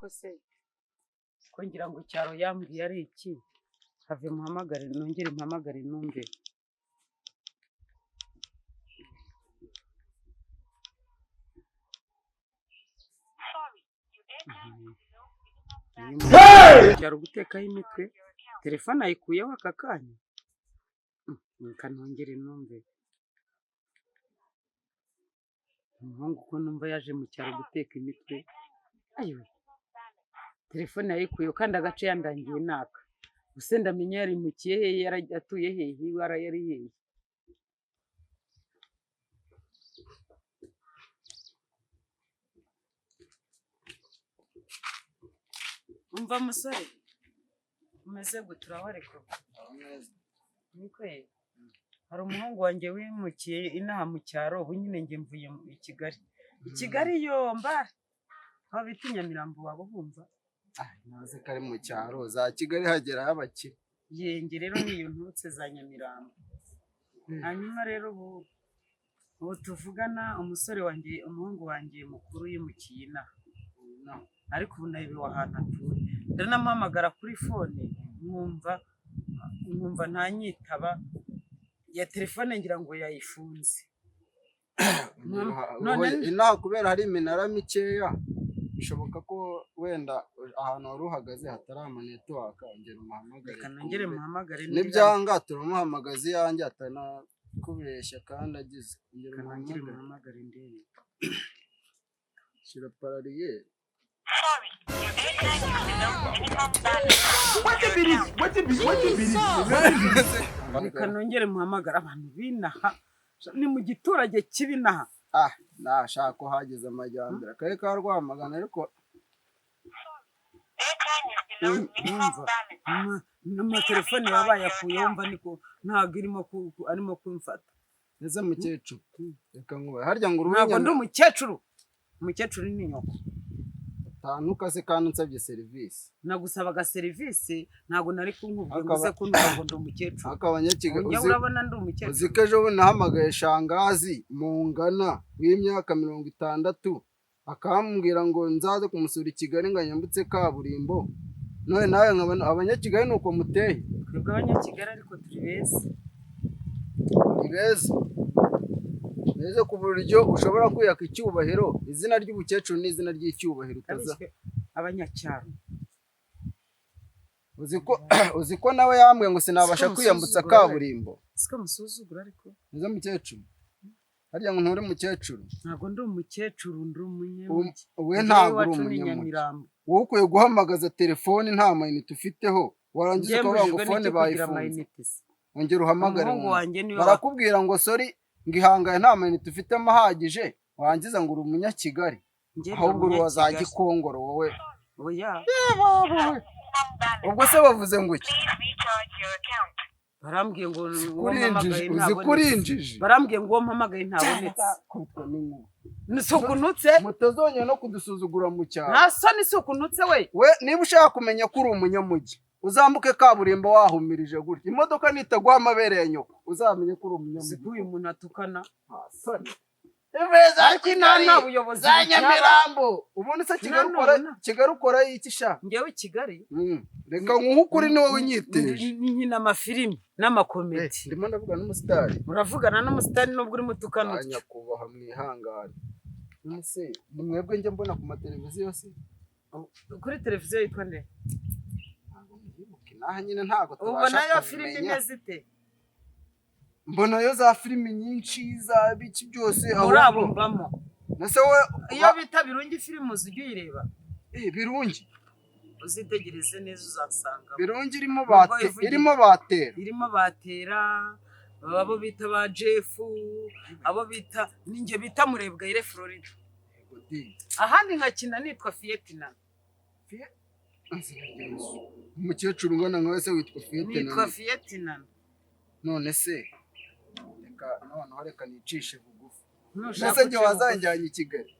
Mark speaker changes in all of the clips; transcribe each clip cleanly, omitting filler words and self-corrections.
Speaker 1: Ko se ko ngira ngo icyaro yambwiye ari iki? Have muhamagare, nongere mpamagare numve. Cyaro gutekaho imitwe, telefone ayikuyeho aka kanya. Reka nongere numve. Umuhungu ko numva yaje mu cyaro guteka imitwe. Ayiwe, telefone yayikuyeho kandi agace yandangiye naka. Ubuse ndamenya yarimukiye hehe, atuye hehe, iwe yari hehe? Umva musore, umeze gute? Uraho ariko? Niko ye? Hari umuhungu wanjye wimukiye inaha mu cyaro, ubu nyine njye mvuye i Kigali. I Kigali yomba, aho bita i Nyamirambo, waba uhumva?
Speaker 2: Ntazi ko ari mu cyaro, za Kigali hageraho abakire.
Speaker 1: Yenge rero niyo nturutse za Nyamirambo. Hanyuma rero ubu tuvugana umusore wanjye, umuhungu wanjye mukuru yimukiye inaha. Ariko ubu nayobewe ahantu atuye. Ndanamuhamagara kuri phone nkumva ntanyitaba, ya telefone ngira ngo yayifunze. None
Speaker 2: Inaha kubera hari iminara mikeya, bishoboka ko wenda ahantu wari uhagaze hatari ama network. Ongera umuhamagare.
Speaker 1: Reka nongere
Speaker 2: twumve.
Speaker 1: muhamagare.
Speaker 2: Nibyanga turamuhamagaza iyanjye atanakubeshya kandi agize. Ongera
Speaker 1: Reka nongere
Speaker 2: umuhamagare.
Speaker 1: muhamagare ndebe.
Speaker 2: Shyira parariyeri.
Speaker 3: Sorry, your airtime is below minimum balance.
Speaker 4: Wetin be this? Wetin be wetin be this?
Speaker 1: Reka nongere muhamagare. Abantu b'inaha ni mu giturage cy'ibinaha.
Speaker 2: Ah, nashaka ko hageze amajyambere akarere ka Rwamagana, ariko
Speaker 3: Airtime is below minimum
Speaker 1: Numva
Speaker 3: balance.
Speaker 1: N'amatelefone baba bayakuyeho, mva niko ntabwo irimo arimo kumfata.
Speaker 2: Ese mukecuru, reka nkubaye harya ngo
Speaker 1: Ntabwo ndi
Speaker 2: urubunya
Speaker 1: umukecuru, umukecuru ni nyoko.
Speaker 2: Utanuka se kandi unsabye serivisi?
Speaker 1: Nagusabaga serivisi, ntabwo nari kunkubwira ngo uze
Speaker 2: Akaba-
Speaker 1: kuntuka ngo ndi umukecuru.
Speaker 2: Ariko abanyakigali
Speaker 1: Njyewe
Speaker 2: uzi
Speaker 1: urabona ndi umukecuru?
Speaker 2: Uzi ko ejo bundi nahamagaye shangazi mungana w'imyaka 60, akambwira ngo nzaze kumusura i Kigali ngo anyambutse kaburimbo. None nawe nkabona abanyakigali ni uko muteye.
Speaker 1: Twebwe abanyakigali ariko turi beza.
Speaker 2: Ni beza beza ku buryo ushobora kwiyaka icyubahiro. Izina ry'ubukecuru ni izina ry'icyubahiro utaza
Speaker 1: Kabishywe abanyacyaro.
Speaker 2: Uzi ko nawe yambwiye ngo sinabasha
Speaker 1: Siko
Speaker 2: kwiyambutsa
Speaker 1: musuzugura we.
Speaker 2: kaburimbo.
Speaker 1: Siko musuzugura ariko.
Speaker 2: Nizo mukecuru, harya ngo nturi mukecuru?
Speaker 1: Ntabwo ndi umukecuru, ndi umunyamugi.
Speaker 2: We
Speaker 1: Njyewe
Speaker 2: ntabwo uri
Speaker 1: iwacu ni
Speaker 2: umunyamugi.
Speaker 1: Nyamirambo.
Speaker 2: Wowe ukwiye guhamagaza telefoni nta mayinite ufiteho, warangiza
Speaker 1: Njyewe
Speaker 2: ukavuga ngo
Speaker 1: mbujijwe
Speaker 2: phone
Speaker 1: n'iki kugira
Speaker 2: bayifunze.
Speaker 1: amayinite se?
Speaker 2: Ongera uhamagare
Speaker 1: Umuhungu
Speaker 2: wumve.
Speaker 1: wanjye niwe
Speaker 2: Barakubwira ngo sorry, ngo ihangane, nta mayinite ufitemo ahagije, warangiza ngo uri umunyakigali.
Speaker 1: Njye ndi
Speaker 2: Ahubwo uri uwa za
Speaker 1: umunyakigali.
Speaker 2: Gikongoro wowe.
Speaker 1: Oya.
Speaker 3: Minimum balance.
Speaker 2: Ubwo se bavuze ngo iki?
Speaker 3: Please recharge your account.
Speaker 1: Barambwiye ngo uwo
Speaker 2: Kurinjije
Speaker 1: mpamagaye
Speaker 2: uzi
Speaker 1: ntabonetse.
Speaker 2: kurinjije.
Speaker 1: Barambwiye ngo uwo mpamagaye ntabonetse.
Speaker 2: Kubitwa n'inkuba.
Speaker 1: Ni si ukunutse?
Speaker 2: Mutazongera no kudusuzugura mu cyaro.
Speaker 1: Nta soni, si ukunutse we?
Speaker 2: We niba ushaka kumenya ko uri umunyamujyi, uzambuke kaburimbo wahumirije gutya, imodoka nitaguha amabere ya nyoko, uzamenye ko uri
Speaker 1: Uzi
Speaker 2: umunyamujyi.
Speaker 1: ko uyu muntu atukana?
Speaker 2: Nta soni.
Speaker 1: Ariko inaha nta buyobozi
Speaker 2: Za
Speaker 1: bucyaba.
Speaker 2: Nyamirambo ubundi se Kigali
Speaker 1: None
Speaker 2: ukora
Speaker 1: ubona.
Speaker 2: Kigali ukora iki sha?
Speaker 1: Njyewe i Kigali
Speaker 2: Reka nkuhe ukuri, ni wowe unyiteje.
Speaker 1: Nkina amafilimi n'amakomedi.
Speaker 2: Ndimo ndavuga n'umusitari.
Speaker 1: Uravugana n'umusitari nubwo urimo utukana
Speaker 2: Ah,
Speaker 1: utyo.
Speaker 2: nyakubahwa, mwihangane. None se ni mwebwe njya mbona ku mateleviziyo se?
Speaker 1: Kuri televiziyo yitwa nde?
Speaker 2: Ntabwo mwibuke naha nyine, ntabwo
Speaker 1: Ubona
Speaker 2: tubasha
Speaker 1: yo filimi
Speaker 2: kubimenya.
Speaker 1: imeze ite?
Speaker 2: Mbonayo za filimi nyinshi, za biki byose.
Speaker 1: Muri abo
Speaker 2: Ahubwo
Speaker 1: mbamo.
Speaker 2: nese wowe
Speaker 1: Iyo bita Birungi Films, ujya uyireba?
Speaker 2: Birungi.
Speaker 1: Uzitegereze neza uzasangamo.
Speaker 2: Birungi irimo
Speaker 1: Nubwo
Speaker 2: bate
Speaker 1: ivugira-
Speaker 2: irimo batera.
Speaker 1: Irimo batera, abo bita ba Jeff, abo bita ninjye bita Murebwayire Florida. Ahandi nkakina nitwa Fiyetina.
Speaker 2: Umukecuru ungana nkawe se witwa Fiyete?
Speaker 1: Nitwa Fiyetina.
Speaker 2: None se reka noneho, reka nicishe bugufi.
Speaker 1: Nushaka
Speaker 2: Mbese njye
Speaker 1: uce bugufi.
Speaker 2: wazanjyanye i Kigali?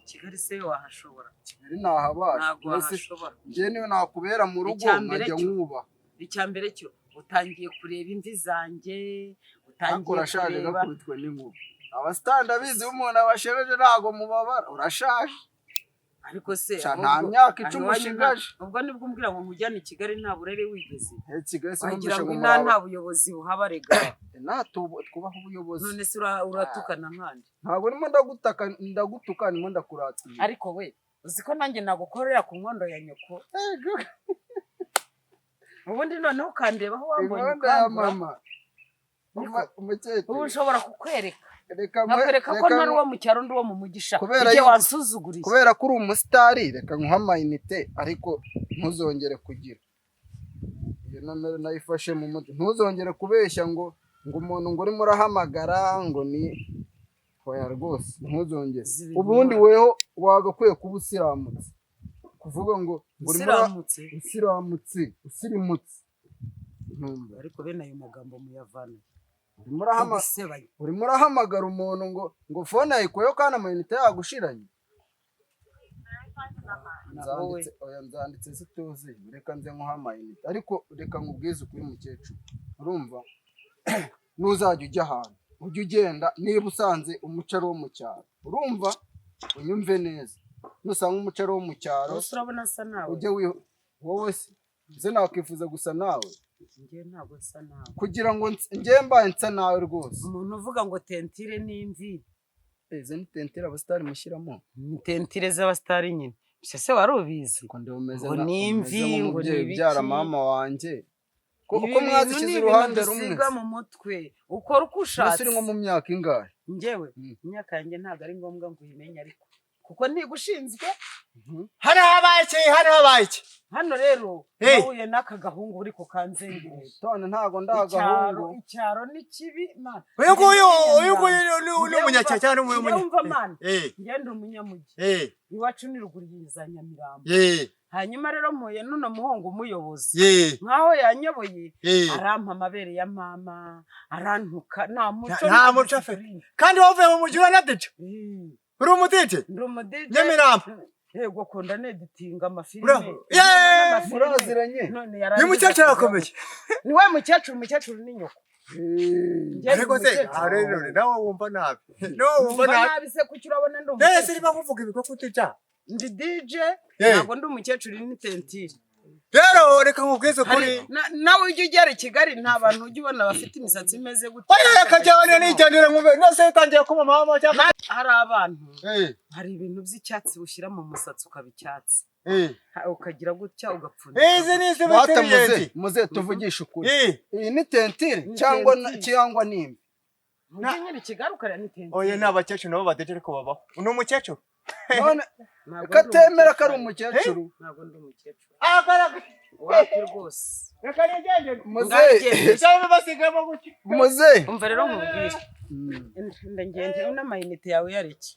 Speaker 1: Kigali se wahashobora?
Speaker 2: Kigali nahabasha.
Speaker 1: Ntabwo
Speaker 2: Mbese
Speaker 1: wahashobora.
Speaker 2: njye niyo nakubera mu rugo
Speaker 1: Icya mbere
Speaker 2: nkajya
Speaker 1: cyo-
Speaker 2: nkubaha.
Speaker 1: Icya mbere cyo utangiye kureba imvi zanjye,
Speaker 2: Ariko
Speaker 1: utangiye
Speaker 2: urashaje.
Speaker 1: kureba
Speaker 2: Gakubitwe n'inkuba. Abasitari ndabizi, iyo umuntu abashebeje ntabwo mubabara, urashaje.
Speaker 1: Ariko se
Speaker 2: Sha, nta
Speaker 1: ahubwo-
Speaker 2: myaka
Speaker 1: aho
Speaker 2: 10
Speaker 1: iwanyu
Speaker 2: ushigaje.
Speaker 1: Ubwo nibwo umbwira ngo nkujyane i Kigali, nta burere wigeze?
Speaker 2: Eh, Kigali se
Speaker 1: Wagira
Speaker 2: numvishe
Speaker 1: ngo
Speaker 2: ngo
Speaker 1: inaha
Speaker 2: muraba
Speaker 1: nta buyobozi buhaba rega.
Speaker 2: Inaha twubaha ubuyobozi.
Speaker 1: None se uratukana nkande?
Speaker 2: Ntabwo ndimo ndagutaka, ndagutuka, ndimo ndakuratira.
Speaker 1: Ariko we, uzi ko nanjye nagukorera ku nkondo ya nyoko? Ubundi noneho ukandeba aho wambonye
Speaker 2: Inkondo ya
Speaker 1: ukambura.
Speaker 2: mama. Umukecuru.
Speaker 1: Ubu nshobora kukwereka,
Speaker 2: Reka
Speaker 1: nkakwereka ko
Speaker 2: reka
Speaker 1: ntari uwo mu cyaro, ndi uwo mu mugisha,
Speaker 2: Kubera
Speaker 1: igihe wansuzuguriye.
Speaker 2: Kubera ko uri umusitari, reka nkuhe amayinite, ariko ntuzongere kugira iyo nomero nayifashe mu mutwe. Ntuzongere kubeshya ngo umuntu ngo urimo urahamagara ngo ni hoya, rwose ntuzongere.
Speaker 1: Ziba
Speaker 2: Ubundi
Speaker 1: inkora.
Speaker 2: weho wagakwiye kuba usiramutse, kuvuga ngo urimo
Speaker 1: Usiramutse?
Speaker 2: Usiramutse, usirimutse. Ntumva.
Speaker 1: Ariko bene ayo magambo muyavana gusebanya.
Speaker 2: Urimo urahamagara umuntu ngo phone yayikuyeho kandi amayinite yagushiranye.
Speaker 1: Wowe.
Speaker 2: Nzanditse, oya, nzanditse situzi, reka nze nkuhe amayinite. Ariko reka nkubwize ukuri, mukecuru, urumva, nuzajya ujya ahantu ujye ugenda, niba usanze umuco ari uwo mu cyaro, urumva, unyumve neza, nusanga umuco ari uwo mu cyaro,
Speaker 1: Wowe urabona asa nawe?
Speaker 2: Ujye wowe se nze nakwifuza gusa nawe?
Speaker 1: Njye ntabwo nsa nawe.
Speaker 2: Kugira ngo njye mbaye nsa nawe rwose.
Speaker 1: Umuntu uvuga ngo teinture n'imvi.
Speaker 2: Izo ni teinture abasitari mushyiramo?
Speaker 1: Ni teinture z'abasitari nyine. Ese se wari ubizi?
Speaker 2: Ngo ndi umeze
Speaker 1: Ngo ni imvi,
Speaker 2: umeze
Speaker 1: ngo ni
Speaker 2: nk'umubyeyi
Speaker 1: ibiki.
Speaker 2: ubyara mama wanjye ko
Speaker 1: Ibi
Speaker 2: uko
Speaker 1: bintu
Speaker 2: mwazishyize
Speaker 1: ni ibintu
Speaker 2: uruhande rumwe.
Speaker 1: dusiga mu mutwe, ukora uko
Speaker 2: Mbese
Speaker 1: ushatse.
Speaker 2: uri nko mu myaka ingahe?
Speaker 1: Njyewe, imyaka yanjye ntabwo ari ngombwa ngo uyimenye, ariko kuko ntigushinzwe.
Speaker 5: Hano habaye iki? Hano habaye iki?
Speaker 1: Hano rero
Speaker 5: Hey.
Speaker 1: nahuye n'aka gahungu uri kukanzengereza.
Speaker 2: Tone ntago
Speaker 1: Icyaro,
Speaker 2: ndagahungu.
Speaker 1: icyaro ni kibi man.
Speaker 5: Uyu nguyu, uyu nguyu ni umunyacyaro cyangwa ni umunya
Speaker 1: Njyewe, man, ngenda umunyamujyi. Iwacu ni ruguru za Nyamirambo. Hanyuma rero mpuye n'uno muhungu umuyobozi, nkaho yanyoboye, arampa amabere ya mama, arantuka, nta muco.
Speaker 5: Nta muco afite. Kandi wavuye mu mujyi uranadije? Uri umuDJ?
Speaker 1: Ndi umuDJ.
Speaker 5: Nyamirambo.
Speaker 1: Yego, kunda neditinga amafilime.
Speaker 5: Yeee!
Speaker 2: Muraziranye?
Speaker 1: None
Speaker 5: Uyu
Speaker 1: yarangiza
Speaker 5: mukecuru arakomeye.
Speaker 1: Ni we mukecuru, umukecuru ni nyoko. Njye ndi
Speaker 5: Ariko se
Speaker 1: umukecuru.
Speaker 5: aha rero nawe wumva nabi, nawe wumva
Speaker 1: Wumva
Speaker 5: nabi.
Speaker 1: nabi se? Kuki urabona ndi
Speaker 5: Nese
Speaker 1: umukecuru?
Speaker 5: niba nkuvuga ibikorwa utija.
Speaker 1: Ndi DJ. Ntabwo ndi umukecuru, ni teinture.
Speaker 5: Rero reka nkubwize ukuri.
Speaker 1: Nawe ujya ugera i Kigali, nta bantu ujya ubona bafite imisatsi imeze gutya?
Speaker 5: Oya, reka jyawe nijyanire nkumve nese itangiye kuba mama cyangwa
Speaker 1: Hari abantu, hari ibintu by'icyatsi ushyira mu musatsi ukaba icyatsi. Ukagira gutya ugapfundika.
Speaker 5: Izi ni izi
Speaker 2: Bata muze
Speaker 5: bitiriyenzi.
Speaker 2: muze tuvugishe ukuri, iyi ni teinture
Speaker 1: Ni
Speaker 2: cyangwa
Speaker 1: teinture.
Speaker 2: Cyangwa nimbi?
Speaker 1: Mujye nyine i Kigali ukareba, ni teinture.
Speaker 5: Oya, ni abakecuru nabo baDJ, ariko babaho ni umukecuru.
Speaker 2: None
Speaker 1: Ntabwo ndi
Speaker 2: katemera ko ari
Speaker 1: umukecuru.
Speaker 2: umukecuru.
Speaker 1: Ntabwo ndi umukecuru.
Speaker 5: Agaragara.
Speaker 1: Wapi rwose.
Speaker 5: Reka nigende.
Speaker 2: Muze.
Speaker 1: Ngagende.
Speaker 5: Cyangwa basigamo gutya.
Speaker 2: Muze.
Speaker 1: Umva rero nkubwire, ndagende n'amayinite yawe yareke.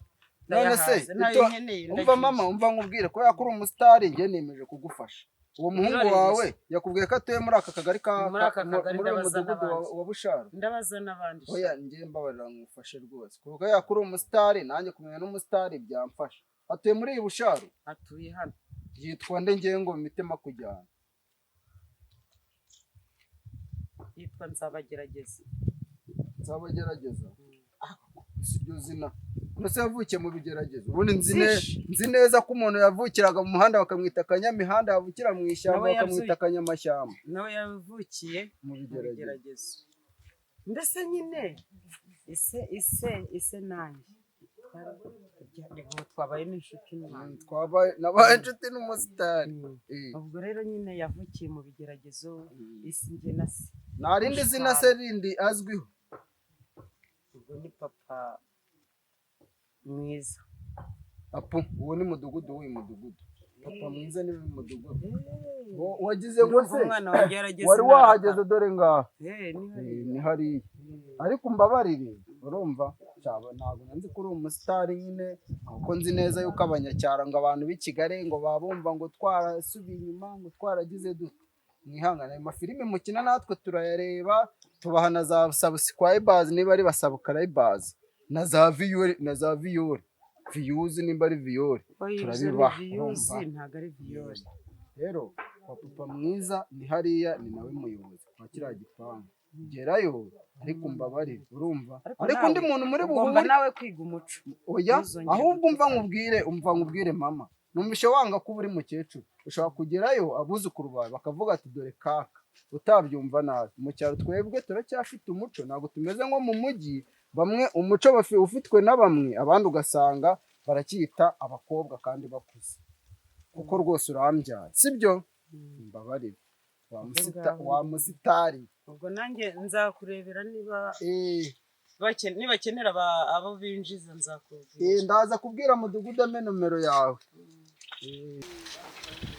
Speaker 2: None se
Speaker 1: Ndayahaze, ntayo nkeneye.
Speaker 2: umva
Speaker 1: Ndagiye.
Speaker 2: mama, umva nkubwire, kubera ko uri umusitari, njye nemeje kugufasha. Uwo muhungu
Speaker 1: None
Speaker 2: wawe yakubwiye ko atuye muri aka kagari ka
Speaker 1: Muri aka kagari,
Speaker 2: muri uyu
Speaker 1: ndabaza
Speaker 2: mudugudu
Speaker 1: n'abandi.
Speaker 2: wa Busharo.
Speaker 1: Ndabaza n'abandi.
Speaker 2: Oya, njye mbabarira ngufashe rwose, kuko yakuri umusitari, nanjye kumenya n'umusitari byamfasha. Atuye muri iyi Busharo?
Speaker 1: Atuye hano.
Speaker 2: Yitwa nde ngewe ngo mitima kujyana?
Speaker 1: Yitwa Nzabagerageza.
Speaker 2: Nzabagerageza? Si iryo zina? None yavukiye mu bigeragezo? Ubundi nzi
Speaker 1: Byinshi.
Speaker 2: nzi neza ko umuntu yavukiraga mu muhanda bakamwita akanyamihanda, yavukira mu ishyamba
Speaker 1: Nawe
Speaker 2: bakamwita akanyamashyamba.
Speaker 1: Nawe yavukiye
Speaker 2: mu
Speaker 1: mu
Speaker 2: bigeragezo.
Speaker 1: bigeragezo. Mbese nyine ise nanjye ubu twabaye n'inshuti n'Imana.
Speaker 2: Twabaye, nabaye inshuti n'umusitari.
Speaker 1: Ubwo rero nyine yavukiye mu bigeragezo, isi njye na se.
Speaker 2: Nta rindi zina se rindi azwiho?
Speaker 1: Ubwo ni papa mwiza.
Speaker 2: Apu, uwo ni mudugudu w'uyu mudugudu. Papa mwiza ni mudugudu. Wagize ngo
Speaker 1: Ndumva
Speaker 2: se
Speaker 1: umwana wanjye yarageze
Speaker 2: wari
Speaker 1: inama.
Speaker 2: wahageze, dore ngaha.
Speaker 1: Ni hariya.
Speaker 2: Ni hariya. Ariko umbabarire, urumva, cyaba ntabwo nzi ko uri umusitari nyine, kuko nzi neza yuko abanyacyaro, ngo abantu b'i Kigali, ngo baba bumva ngo twarasubiye inyuma, ngo twaragize dute. Mwihangane, ayo mafilime mukina natwe turayareba, tubaha na za subscribers, niba ari basubscribers, na za viewer, na za viewer, views, nimba ari viewer.
Speaker 1: Oya, ibyo ni
Speaker 2: Turabibaha,
Speaker 1: views,
Speaker 2: urumva?
Speaker 1: ntabwo ari viyori.
Speaker 2: Rero kwa papa mwiza ni hariya, ni nawe muyobozi kwa kiriya gipangu. Gerayo ariko umbabarire, urumva?
Speaker 1: Ariko
Speaker 2: Ariko undi
Speaker 1: nawe
Speaker 2: muntu muri
Speaker 1: ugomba
Speaker 2: buhure
Speaker 1: nawe kwiga umuco.
Speaker 2: Oya.
Speaker 1: Ntuzongere
Speaker 2: Ahubwo umva
Speaker 1: gutukana.
Speaker 2: nkubwire, umva nkubwire mama, numvishe wanga kuba uri mukecuru, ushobora kugerayo abuzukuru bawe bakavuga ati dore kaka, utabyumva nabi. Mu cyaro twebwe turacyafite umuco, ntabwo tumeze nko mu mujyi, bamwe umuco ufitwe na bamwe, abandi ugasanga baracyita abakobwa kandi bakuze. Kuko rwose urambyaye, sibyo? Mbabarire wa
Speaker 1: Ngaho.
Speaker 2: wa musitari.
Speaker 1: Ubwo nanjye nzakurebera niba
Speaker 2: Eh,
Speaker 1: nibakenera abo binjiza, nzakubwira.
Speaker 2: Ndaza kubwira mudugudu ame nomero yawe.